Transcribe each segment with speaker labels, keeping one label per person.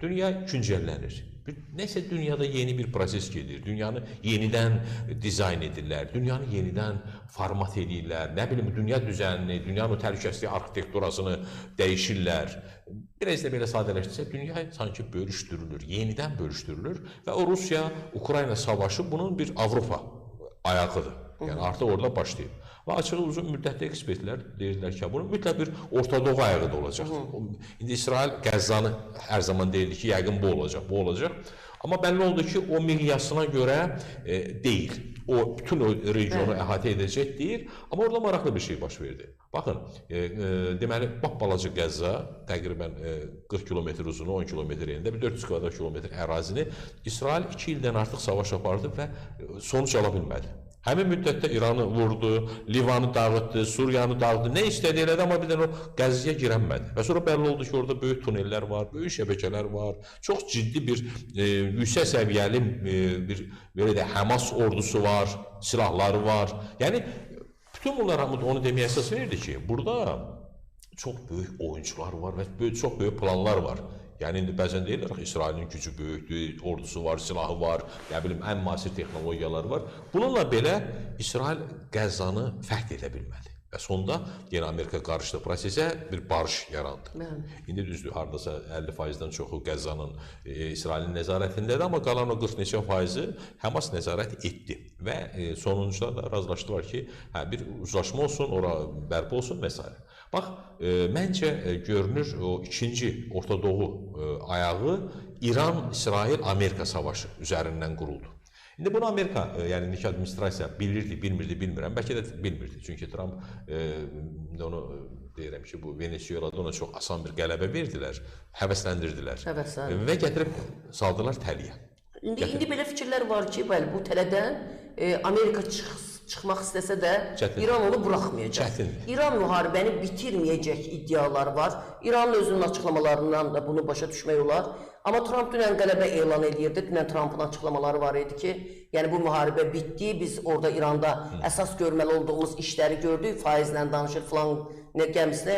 Speaker 1: Dünya güncəllənir. Nəsə dünyada yeni bir proses gedir. Dünyanı yenidən dizayn edirlər, dünyanı yenidən format edirlər. Nə bilim, dünya düzənini, dünyanın təhlükəsizlik arxitekturasını dəyişirlər. Biraz da belə sadələşdirsə, dünya sanki bölüşdürülür, yenidən bölüşdürülür və o Rusiya-Ukrayna savaşı bunun bir Avropa ayağıdır. Yəni artıq orada başlayıb. Və açığı uzun müddətli ekspertlər deyirlər ki, bunun mütləq bir Orta Doğu ayağı da olacaq. İndi İsrail Qəzzanı hər zaman deyirdi ki, yəqin bu olacaq, bu olacaq. Amma bəlli oldu ki, o miqyasına görə deyil. O bütün o regionu əhatə edəcək deyil. Amma orada maraqlı bir şey baş verdi. Baxın, deməli, balaca Qəzza, təqribən 40 kilometr uzunu, 10 kilometr enində, bir 400 kvadrat kilometr ərazini İsrail 2 ildən artıq savaş apardı və sonuc ala bilmədi. Həmin müddətdə İranı vurdu, Livanı dağıtdı, Suriyanı dağıtdı, nə istədi elədi, amma bir dənə o Qəzzəyə girənmədi. Və sonra bəlli oldu ki, orada böyük tunellər var, böyük şəbəkələr var, çox ciddi bir yüksək səviyyəli bir belə də Həmas ordusu var, silahları var. Yəni, bütün bunlar onu deməyə əsas verirdi ki, burada çox böyük oyuncular var və çox böyük planlar var. Yəni, indi bəzən deyirlər ki, İsrailin gücü böyükdür, ordusu var, silahı var, nə bilim, ən müasir texnologiyaları var. Bununla belə İsrail Qəzzanı fəth edə bilmədi. Və sonda yenə Amerika qarışdı prosesə, bir barış yarandı. İndi düzdür, haradasa 50%-dən çoxu Qəzzanın İsrailin nəzarətindədir, amma qalan o 40 neçə faizi Həmas nəzarət etdi. Və sonuncuda da razılaşdılar ki, bir uzlaşma olsun, ora bərpa olsun və s. Bax, məncə görünür o ikinci Orta Doğu ayağı İran-İsrail-Amerika savaşı üzərindən quruldu. İndi bunu Amerika, yəni indiki administrasiya bilirdi, bilmirdi, bilmirəm. Bəlkə də bilmirdi. Çünki Tramp, onu deyirəm ki, bu Venezuelada ona çox asan bir qələbə verdilər, həvəsləndirdilər və gətirib saldılar tələyə.
Speaker 2: İndi belə fikirlər var ki, bəli, bu tələdən Amerika çıxmaq istəsə də İran onu buraxmayacaq.
Speaker 1: Çətindir.
Speaker 2: İran müharibəni bitirməyəcək iddialar var. İranın özünün açıqlamalarından da bunu başa düşmək olar. Amma Tramp dünən qələbə elan edirdi. Dünən Trampın açıqlamaları var idi ki, yəni bu müharibə bitdi, biz orada İranda əsas görməli olduğumuz işləri gördük, faizlə danışır filan, nə gəmisinə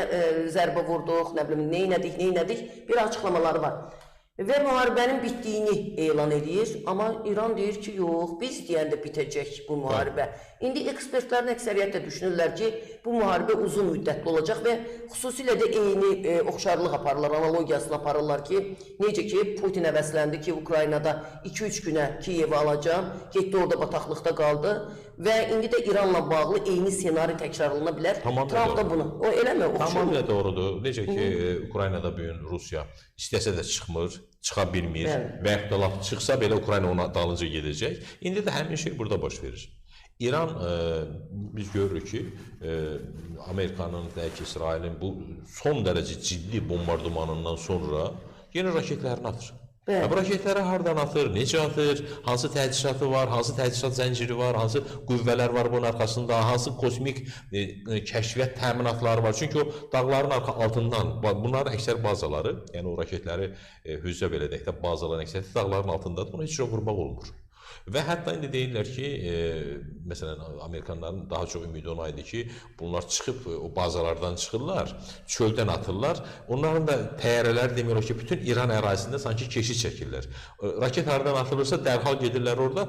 Speaker 2: zərbə vurduq, nə bilim, neynədik, neynədik, bir açıqlamaları var. Və müharibənin bitdiyini elan edir, amma İran deyir ki, yox, biz deyəndə bitəcək bu müharibə. İndi ekspertlərin əksəriyyəti də düşünürlər ki, bu müharibə uzun müddətli olacaq və xüsusilə də eyni oxşarlıq aparırlar, analogiyasını aparırlar ki, necə ki, Putin həvəsləndi ki, Ukraynada 2-3 günə Kiyevi alacam, getdi orada bataqlıqda qaldı və indi də İranla bağlı eyni senari təkrarlana bilər. Tramp da bunu, o eləmi?
Speaker 1: Tamamilə doğrudur. Necə ki, Ukraynada bugün Rusiya istəsə də çıxmır, çıxa bilmir və yaxud da lap çıxsa belə Ukrayna ona dalınca gedəcək. İndi də həmin şey burada baş verir. İran, biz görürük ki, Amerikanın, deyək ki, İsrailin bu son dərəcə ciddi bombardımanından sonra yeni raketlərini atır. Bu raketləri hardan atır, necə atır, hansı təchizatı var, hansı təchizat zənciri var, hansı qüvvələr var bunun arxasında, hansı kosmik kəşfiyyat təminatları var. Çünki o dağların altından, bunların əksər bazaları, yəni o raketləri hüzzə belə deyək də, bazaların əksəriyyəti dağların altındadır, ona heç cür vurmaq olmur. Və hətta indi deyirlər ki, məsələn, Amerikanların daha çox ümidi ona idi ki, bunlar çıxıb o bazalardan çıxırlar, çöldən atırlar. Onların da təyyarələri demək olar ki, bütün İran ərazisində sanki keşik çəkirlər. Raket hardan atılırsa dərhal gedirlər orada,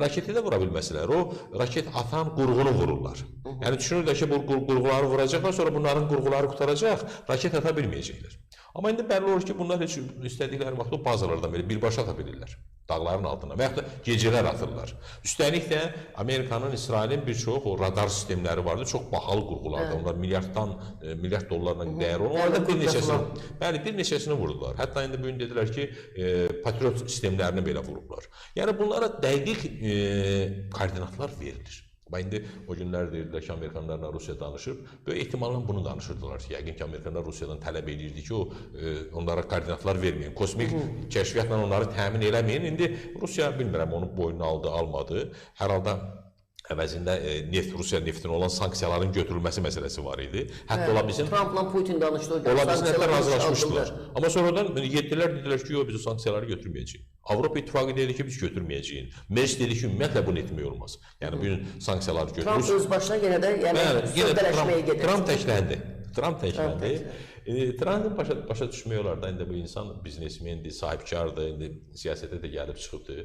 Speaker 1: raketi də vura bilməsələr, o raket atan qurğunu vururlar. Yəni düşünürlər ki, bu qurğuları vuracaqlar, sonra bunların qurğuları qurtaracaq, raket ata bilməyəcəklər. Amma indi bəlli olur ki, bunlar heç istədikləri vaxt o bazalardan belə birbaşa ata bilirlər. Dağların altına və yaxud da gecələr atırlar. Üstəlik də Amerikanın, İsrailin bir çox o radar sistemləri vardı, çox bahalı qurğulardı. Onlar milyard dollarla dəyər olan. Onlardan bir neçəsini, bəli, bir neçəsini vurdular. Hətta indi bugün dedilər ki, Patriot sistemlərini belə vurublar. Yəni bunlara dəqiq koordinatlar verilir. İndi o günlər deyirdilər ki, Amerikanlarla Rusiya danışıb. Böyük ehtimalla bunu danışırdılar. Yəqin ki, Amerikanlar Rusiyadan tələb edirdi ki, o onlara koordinatlar verməyin, kosmik kəşfiyyatla onları təmin eləməyin. İndi Rusiya, bilmirəm, onu boynuna aldı, almadı. Hər halda əvəzində Rusiya neftinə olan sanksiyaların götürülməsi məsələsi var idi. Hətta ola bilsin,
Speaker 2: Trumpla Putin danışdı o gün.
Speaker 1: Ola bilsin, hətta razılaşmışdılar. Amma sonradan getdilər, dedilər ki, yox, biz o sanksiyaları götürməyəcəyik. Avropa İttifaqı dedi ki, biz götürməyəcəyik. Merz dedi ki, ümumiyyətlə bunu etmək olmaz. Yəni, bugün sanksiyaları götürür.
Speaker 2: Trump öz başına yenə də sövdələşməyə gedir.
Speaker 1: Trump təkləndi. Tramp təkləndi. Trampın başa düşmək olar da, indi bu insan biznesmendir, sahibkardır, indi siyasətə də gəlib çıxıbdır.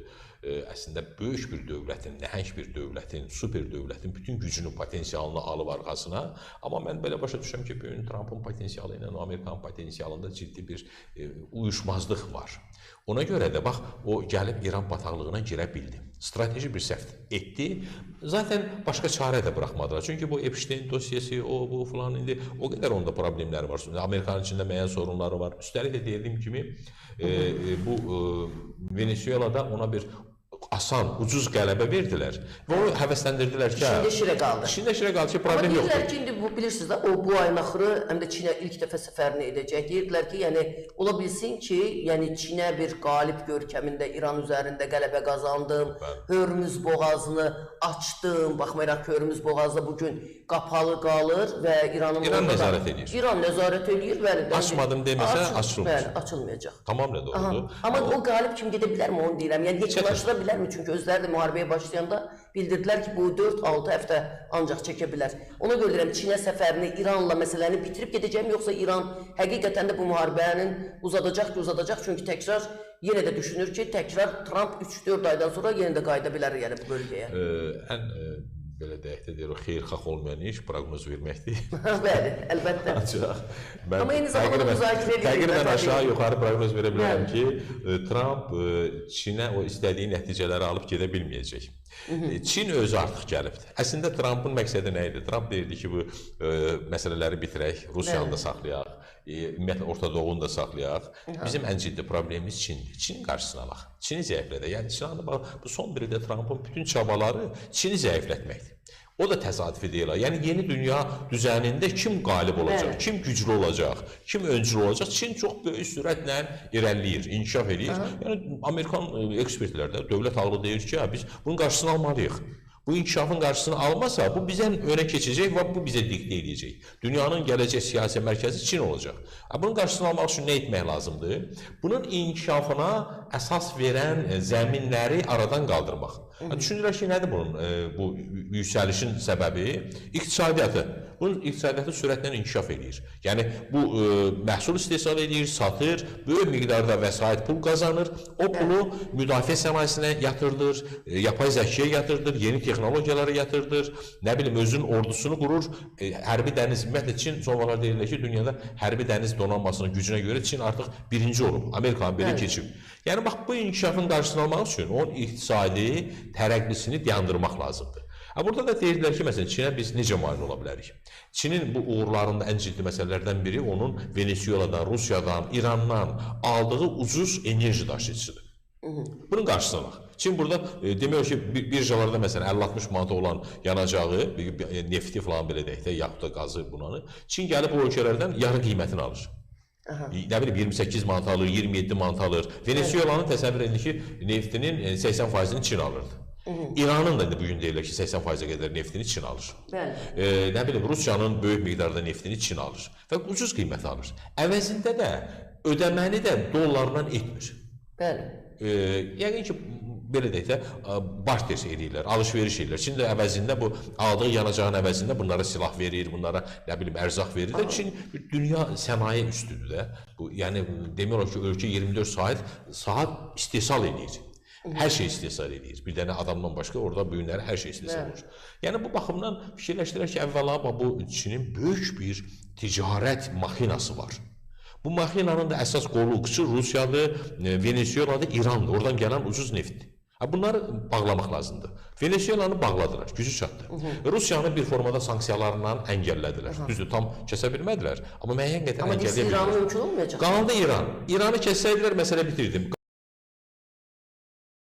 Speaker 1: Əslində böyük bir dövlətin, nəhəng bir dövlətin, super dövlətin bütün gücünü, potensialını alıb arxasına. Amma mən belə başa düşürəm ki, bu gün Trampın potensialı ilə Amerikanın potensialında ciddi bir uyuşmazlıq var. Ona görə də bax, o gəlib İran bataqlığına girə bildi. Strateji bir səhv etdi. Zaten başqa çarə də buraxmadılar. Çünki bu Epstein dosyesi, o, bu filan indi o qədər onda problemləri var. Amerikanın içində müəyyən sorunları var. Üstəlik də dediyim kimi bu Venezuelada ona bir asan, ucuz qələbə verdilər və onu həvəsləndirdilər ki,
Speaker 2: İçində şirə qaldı.
Speaker 1: İçində şirə qaldı ki, problem yoxdur.
Speaker 2: Amma deyirlər ki, indi bu bilirsiniz də, o bu ayın axırı həm də Çinə ilk dəfə səfərini edəcək. Deyirdilər ki, yəni ola bilsin ki, yəni Çinə bir qalib görkəmində İran üzərində qələbə qazandım, Hörmüz boğazını açdım. Baxmayaraq ki, Hörmüz boğazı bu gün qapalı qalır və İranın
Speaker 1: İran nəzarət edir.
Speaker 2: İran nəzarət eləyir, bəli.
Speaker 1: Açmadım deməsə açılmayacaq.
Speaker 2: Bəli, açılmayacaq.
Speaker 1: Tamamilə doğrudur.
Speaker 2: Amma o qalib kim gedə bilərmi onu deyirəm. Yəni yekunlaşdıra bilərmi? Çünki özləri də müharibəyə başlayanda bildirdilər ki, bu 4-6 həftə ancaq çəkə bilər. Ona görə deyirəm, Çinə səfərini İranla məsələni bitirib gedəcəyim, yoxsa İran həqiqətən də bu müharibənin uzadacaq ki, uzadacaq. Çünki təkrar yenə də düşünür ki, təkrar Tramp 3-4 aydan sonra yenə də qayıda bilər yəni bu bölgəyə.
Speaker 1: Ən belə deyək də, deyir, o xeyirxah olmayan iş proqnoz verməkdir.
Speaker 2: Bəli, əlbəttə.
Speaker 1: Ancaq mən
Speaker 2: amma eyni zamanda müzakirə edirəm.
Speaker 1: Təqribən aşağı-yuxarı proqnoz verə bilərəm ki, Tramp Çinə o istədiyi nəticələri alıb gedə bilməyəcək. Çin özü artıq gəlibdir. Əslində Trampın məqsədi nə idi? Tramp deyirdi ki, bu məsələləri bitirək, Rusiyanı da saxlayaq, ümumiyyətlə Orta Doğunu da saxlayaq. Bizim ən ciddi problemimiz Çindir. Çinin qarşısını alaq. Çini zəiflədək. Yəni Çin, bu son bir ildə Trampın bütün çabaları Çini zəiflətməkdir. O da təsadüfi deyil. Yəni yeni dünya düzənində kim qalib olacaq, kim güclü olacaq, kim öncül olacaq? Çin çox böyük sürətlə irəliləyir, inkişaf eləyir. Yəni Amerikan ekspertlər də, dövlət ağlı deyir ki, biz bunun qarşısını almalıyıq. Bu inkişafın qarşısını almasa, bu bizə önə keçəcək və bu bizə diktə edəcək. Dünyanın gələcək siyasi mərkəzi Çin olacaq. Bunun qarşısını almaq üçün nə etmək lazımdır? Bunun inkişafına əsas verən zəminləri aradan qaldırmaq. Düşünürlər ki, nədir bunun bu yüksəlişin səbəbi? İqtisadiyyatı. Bunun iqtisadiyyatı sürətlə inkişaf eləyir. Yəni bu məhsul istehsal eləyir, satır, böyük miqdarda vəsait pul qazanır. O pulu müdafiə sənayesinə yatırdır, yapay zəkaya yatırdır, yeni texnologiyalara yatırdır, nə bilim özünün ordusunu qurur. Hərbi dəniz, ümumiyyətlə Çin son vaxtlar deyirlər ki, dünyada hərbi dəniz donanmasının gücünə görə Çin artıq birinci olub, Amerikanı belə keçib. Yəni bax bu inkişafın qarşısını almaq üçün onun iqtisadi tərəqqisini dayandırmaq lazımdır. Burada da deyirdilər ki, məsələn, Çinə biz necə mane ola bilərik? Çinin bu uğurlarında ən ciddi məsələlərdən biri onun Venezueladan, Rusiyadan, İrandan aldığı ucuz enerji daşıyıcısıdır. Bunun qarşısına alaq. Çin burada demək olar ki, birjalarda məsələn 50-60 manata olan yanacağı, nefti falan belə deyək də, yaxud da qazı bunanı, Çin gəlib o ölkələrdən yarı qiymətini alır. Nə bilim 28 manat alır, 27 manat alır. Venezuelanın təsəvvür edin ki, neftinin 80%-ni Çin alırdı. İranın da indi bugün deyirlər ki, 80%-ə qədər neftini Çin alır. Nə bilim, Rusiyanın böyük miqdarda neftini Çin alır və ucuz qiymət alır. Əvəzində də ödəməni də dollarla etmir.
Speaker 2: Bəli.
Speaker 1: Yəqin ki, belə deyək də, barter eləyirlər, alış-veriş eləyirlər. Çin də əvəzində bu aldığı yanacağın əvəzində bunlara silah verir, bunlara nə bilim ərzaq verir də. Çin dünya sənaye üstüdür də. Bu, yəni demək olar ki, ölkə 24 saat istehsal eləyir. Hər şey istehsal eləyir. Bir dənə adamdan başqa orada bu günləri hər şey istehsal olur. Yəni bu baxımdan fikirləşdirək ki, əvvəla bu Çinin böyük bir ticarət maxinası var. Bu maxinanın da əsas qolluqçusu Rusiyadır, Venezueladır, İrandır. Oradan gələn ucuz neftdir. Bunları bağlamaq lazımdır. Venezuelanı bağladılar, gücü çatdı. Rusiyanı bir formada sanksiyalarla əngəllədilər. Düzdür, tam kəsə bilmədilər, amma müəyyən qədər əngəlləyə bildilər.
Speaker 2: Amma İranı mümkün olmayacaq.
Speaker 1: Qaldı İran. İranı kəssəydilər, məsələ bitirdim.